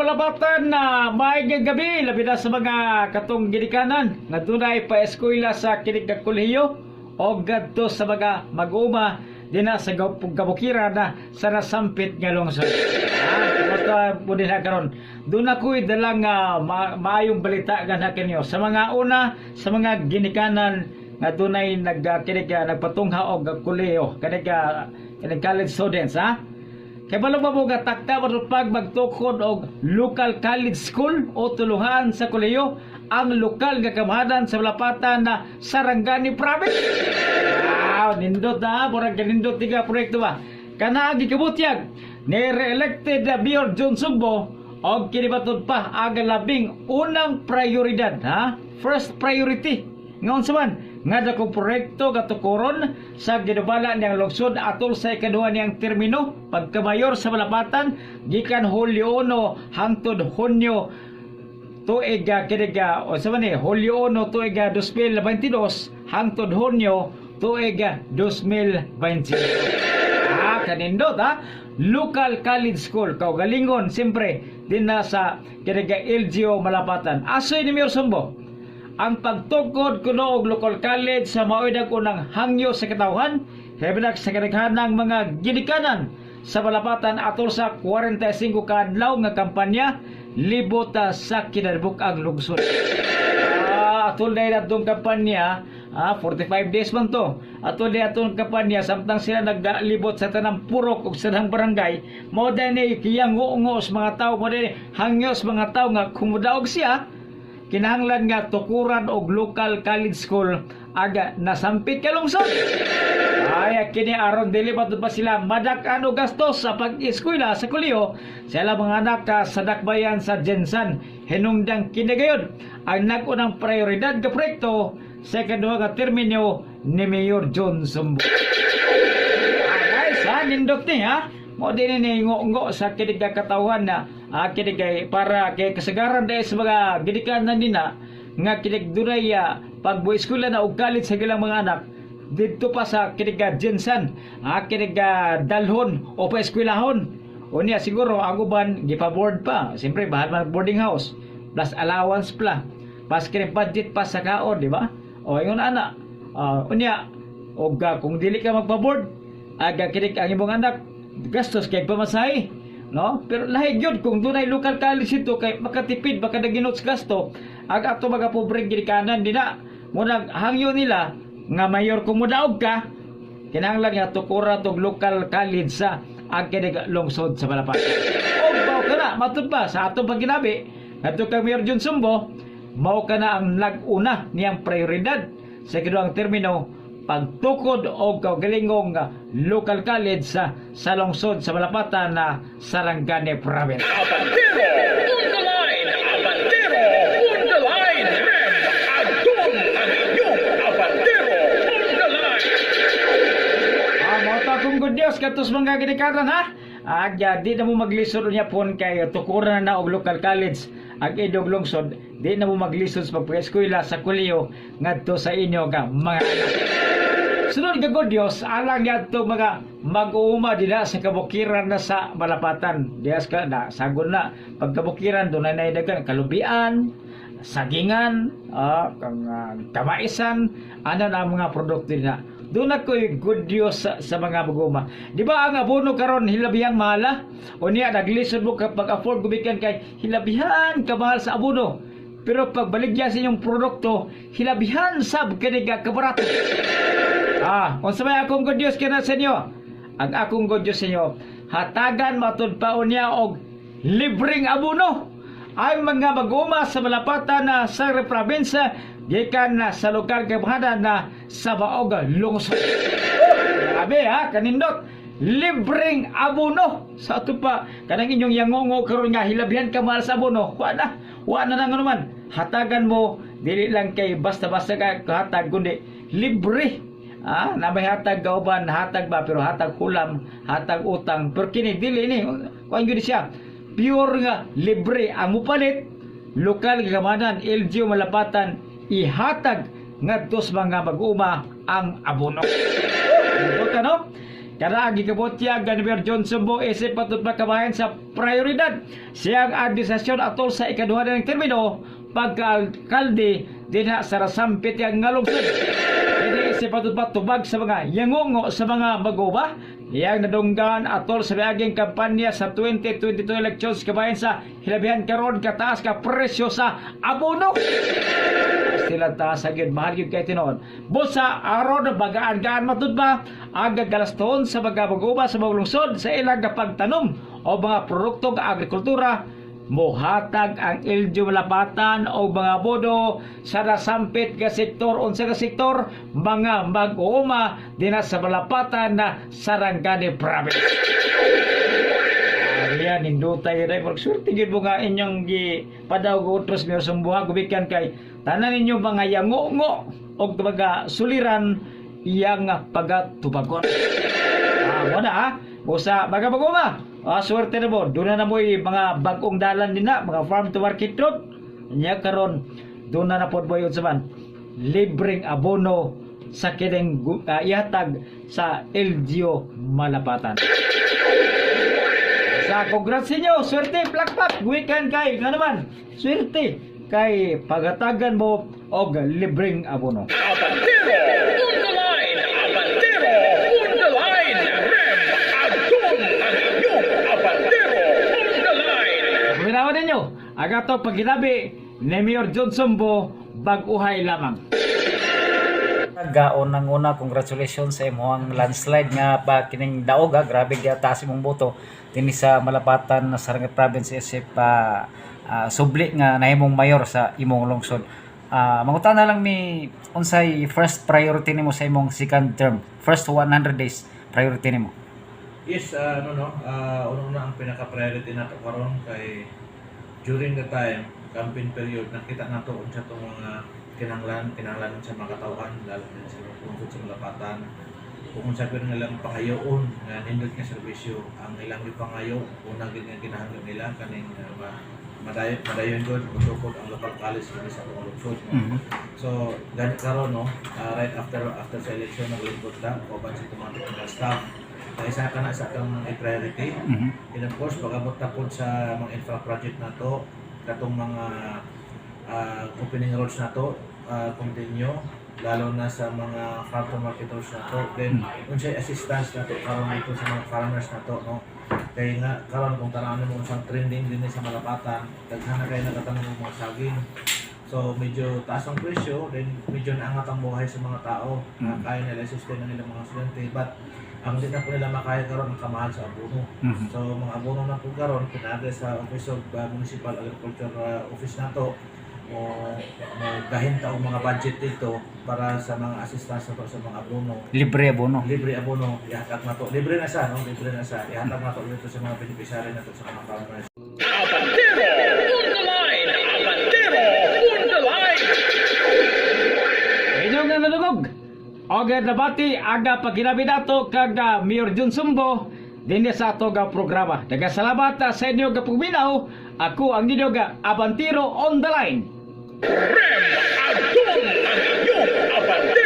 Malapatan na maayong gabi, labi na sa mga katong ginikanan nga dunay pa-eskwela sa kinig nga kolehiyo o gadto sa mga mag-uma dinha sa kabukiran na sa nasampit nga lungsod. Ah, kumusta po din karon? Doon ako'y dalang maayong balita nga kinyo. Sa mga una, sa mga ginikanan nga dunay nagkinig nagpatungha og kolehiyo, kinig kinig college students, ha? Kay balo ba mo nga takta mo pag magtukod og local college school o tuluhan sa kolehiyo ang lokal nga kamahalan sa Malapatan na Sarangani Province? Wow, nindot na, murag nindot tiga proyekto ba? Kana ang gikabutyag ni re-elected na Mayor John Sumbo og kini matud pa ang labing unang prioridad, ha? First priority. Nga unsa man nga dakong proyekto gatukoron sa ginubala niyang lungsod atol sa ikaduha niyang termino pagkamayor sa Malapatan gikan Hulyo 1 hangtod Hunyo tuig kinig o sa man ni Hulyo 1 tuig 2022 hangtod Hunyo tuig 2020. Ah, kanindot ha. Local College School kaugalingon siyempre din na sa kinig LGU Malapatan. Asoy ni Mayor Sumbo ang pagtukod kuno og local college sa maoy unang hangyo sa katawhan hibinak sa kadaghanang mga ginikanan sa Malapatan atol sa 45 ka adlaw nga kampanya libot sa kinalibuk ang lungsod. Ah, atol na atong kampanya, 45 days man to. Atol na atong kampanya samtang sila naglibot sa tanang purok ug sa tanang barangay, mao ni kiyang nguo sa mga tao, mao ni hangyo sa mga tao nga kumudaog siya, kinahanglan nga tukuran og local college school aga nasampit ka lungsod. Ay, kini aron dili pa pa sila madak-an og gastos sa pag-eskwela sa kolehiyo sa ilang mga anak sa dakbayan sa GenSan. Hinungdang kini gayud ang nag-unang prioridad nga proyekto sa ikaduha nga termino ni Mayor John Sumbo. Ah, guys, ha, nindot ni ha. Mo din ni ngo sa kinig nga katawhan na kinig kay para kay kasagaran dahil sa mga ginikanan nina nga kinig dunay pagbueskwela na og college sa ilang mga anak didto pa sa kinig nga GenSan, kinig dalhon o pa eskwelahon. Unya siguro ang uban gipa-board pa. Siyempre bahal man boarding house plus allowance pla. Pas kinig budget pa sa kaon, di ba? O ingon ana. Unya og kung dili ka magpa-board aga kinig ang imong anak gastos kay pamasahe, no? Pero lahi gyud kung dunay local college ito kay makatipid baka naginot sa gasto ag ato mga pobreng ginikanan dina. Munang hangyo nila nga mayor kung modaog ka, kinahanglan nga tukura tog local college sa ang kinig lungsod sa Malapatan. Og mao ka na matud pa sa atong pagginabi ngadto kang Mayor John Sumbo, mao ka na ang nag-una niyang prioridad sa ikaduhang termino, pagtukod og kaugalingong local college sa lungsod sa Malapatan na Sarangani Province. Abandero on the line! Abandero on the line! Rem Adon ang inyong Abandero on the line! Ah, mao to akong good news katos mga ginikanan, ha. Agya di na mo maglisod unya pon kay tukuran na og local college ang inyong lungsod, di na mo maglisod sa pagpa-eskwela sa kolehiyo ngadto sa inyo nga mga anak. Sunod nga good news alang niadto mga mag-uuma dinha sa kabukiran na sa Malapatan. Diya ka na sagon na pagkabukiran dunay na daghan kalubian, sagingan, kang kamaisan, ano na ang mga produkto nila. Doon ako'y good news sa mga mag-uuma. Di ba ang abono karon hilabihang mahala? O niya, naglisod mo kapag afford gumikan kay hilabihan kamahal sa abono. Pero pag baligya sa inyong produkto, hilabihan sab kini ka kabarato. Ah, unsa may akong good news kina sa inyo? Ang akong good news sa inyo, hatagan matud pa unya og libreng abono ang mga mag-uma sa Malapatan na sa probinsya gikan na sa lokal kabahanan na sa Baog Lungsod. Grabe ha, kanindot. Libreng abono sa ato pa kanang inyong yangongo karon nga hilabihan ka mahal sa abono. Wa na, wa na nang ano man. Hatagan mo dili lang kay basta-basta ka hatag kundi libre. Ah, na may hatag kauban, hatag ba pero hatag hulam, hatag utang. Pero kini dili ni, kuan gyud siya. Pure nga libre ang mupalit lokal nga kamanan LGU Malapatan ihatag ngadto sa mga mag-uma ang abono. Nindot ka, no? Kada ang gikabutyag ni Mayor John Sumbo isip matud pa kabahin sa prioridad siyang administrasyon atol sa ikaduha ng termino pagka-alkalde dinha sa rasampit nga lungsod. Kini isip matud pa tubag sa mga yangungo sa mga mag-uuma iyang nadunggan atol sa miaging kampanya sa 2022 elections kabahin sa hilabihan karon kataas ka presyo sa abono. Sila taas gyud, mahal gyud kay tinuod. Busa aron bagaan-gaan matud ba ang gagalaston sa mga mag-uuma sa mga lungsod sa ilang pagtanom o mga produkto ng agrikultura, mohatag ang LGU Malapatan o mga abono sa nasampit nga sektor. Unsa nga sektor? Mga mag-uuma dinha sa Malapatan na Sarangani Province. Ariya nindutay gyud ay swerte gyud mo nga inyong gi padaog utros Mayor Sumbo gumikan kay tanan ninyo mga yango-ngo og mga suliran iyang pagatubagon. Mo na ha. Usa mga mag-uuma. Swerte na mo. Doon na mo'y mga bagong dalan din na, mga farm to market road. Nya karon doon na na pod mo yun sa man libreng abono sa kining ihatag sa LGU Malapatan. Sa congrats inyo, swerte, plakpak, weekend kay, nga naman, swerte kay pagatagan mo og libreng abono. Abantero on the line! Abantero on the line! Rem Adon ang inyong Abantero on the line! Paminawan ninyo, ang ato pagkinabi ni Mayor John Sumbo, bag-uhay lamang. Gaunang una, congratulations sa imong landslide nga pa kining daog ha. Grabe gyud taas imong boto dinhi sa Malapatan na Sarangani Province isip pa subli nga nahimong mayor sa imong lungsod. Mangutana lang mi, unsay first priority nimo sa imong second term? First 100 days priority nimo? Yes, ano no, unang-una ang pinaka-priority nato karon kay during the time campaign period nakita nato unsa tong mga kinahanglan kinahanglan sa mga katawhan, lalo na sa lungsod sa Malapatan, kung unsa gyud nilang pangayoon nga nindot nga serbisyo ang ilang gipangayo. Una gyud nga kinahanglan nila kaning madayon madayon gud motukod ang local college dinhi sa atong lungsod, no? So, ganit karon no, right after after sa election naglingkod ta kauban sa itong mga technical staff. Kaya isa ka na sa atong priority. And of course, pag-abot na pod sa mga infra project nato, katong mga opening roads nato, continue lalo na sa mga farm to market roads nato. Then unsay assistance nato karon dito sa mga farmers nato, no? Kay nga karon kung tan-awon mo unsang trending din sa Malapatan, daghan na kay nagatanom og mga saging. So medyo taas ang presyo, then medyo naangat ang buhay sa mga tao. Kaya nila sustain ang ilang mga estudyante, but ang di na po nila makaya karon ang kamahal sa abono. So mga abono na po karon pinaagi sa Office of Municipal Agriculture Office nato mo mo gahin ta og mga budget dito para sa mga assistance nato sa mga abono. Libre abono. Libre abono ihatag nato. Libre na sa no, libre na sa ihatag nato dito sa mga beneficiary nato sa mga farmers. Abantero on the line! Abantero on the line! Inyong nga nadungog. Og nabati aga pagkinabi nato kag Mayor Jun Sumbo dinhi sa ato nga programa. Nagasalamat sa inyo nga pagminaw. Ako ang inyo nga Abantero on the line. Rem Adon ang inyong Abantero.